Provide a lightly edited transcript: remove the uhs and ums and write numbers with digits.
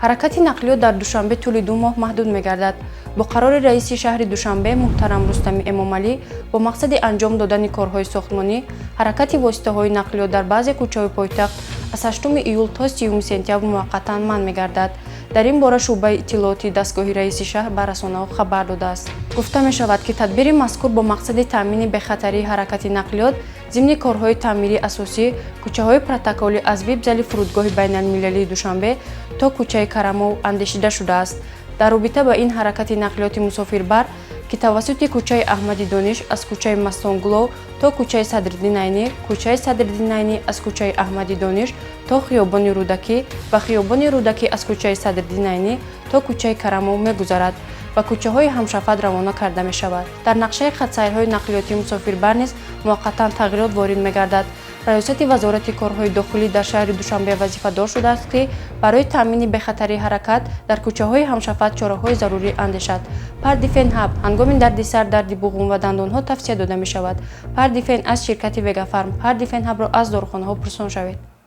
Ҳаракати нақлиёт дар Душанбе тӯли 2 моҳ маҳдуд мегардад. Бо қарори раиси шаҳри Душанбе муҳтарам Рустами Эмомалӣ, бо мақсади анҷом додани корҳои сохтмонӣ, ҳаракати воситаҳои нақлиёт дар баъзе кӯчаҳои пойтахт аз 8 июл то 30 сентябр муваққатан манъ мегардад. Дар ин бора шӯъбаи иттилоотии дастгоҳи раиси шаҳр ба расонаҳо хабар додааст. Гуфта мешавад, ки тадбири мазкур бо мақсади таъмини бехатарии ҳаракати нақлиёт зимни корҳои таъмирии асосӣ кӯчаҳои протоколӣ аз вип-зали фурудгоҳи байналмилалии Душанбе то кӯчаи Карамов андешида шудааст. Дар робита ба ин, ҳаракати нақлиёти мусофирбар, ки тавассути кӯчаи Аҳмади Дониш аз кӯчаи Мастонгулов то кӯчаи Садриддин Айнӣ, кӯчаи Садриддин Айнӣ аз кӯчаи Аҳмади Дониш то хиёбони Рӯдакӣ ва хиёбони Рӯдакӣ аз кӯчаи Садриддин Айнӣ то кӯчаи Карамов мегузарад, ба кӯчаҳои ҳамшафат равона карда мешавад. Дар нақшаи хатсайрҳои нақлиётии мусофирбар низ муваққатан тағйирот ворид мегардад. Раёсати Вазорати корҳои дохилӣ дар шаҳри Душанбе вазифадор шудааст, ки барои таъмини бехатарии ҳаракат дар кӯчаҳои ҳамшафат чораҳои зарурӣ андешад. Пардифен Ҳаб ҳангоми дарди сар, дарди буғум ва дандонҳо тавсия дода мешавад. Пардифен аз ширкати Вегафарм. Пардифен Ҳабро аз дорухонаҳо пурсон шавед.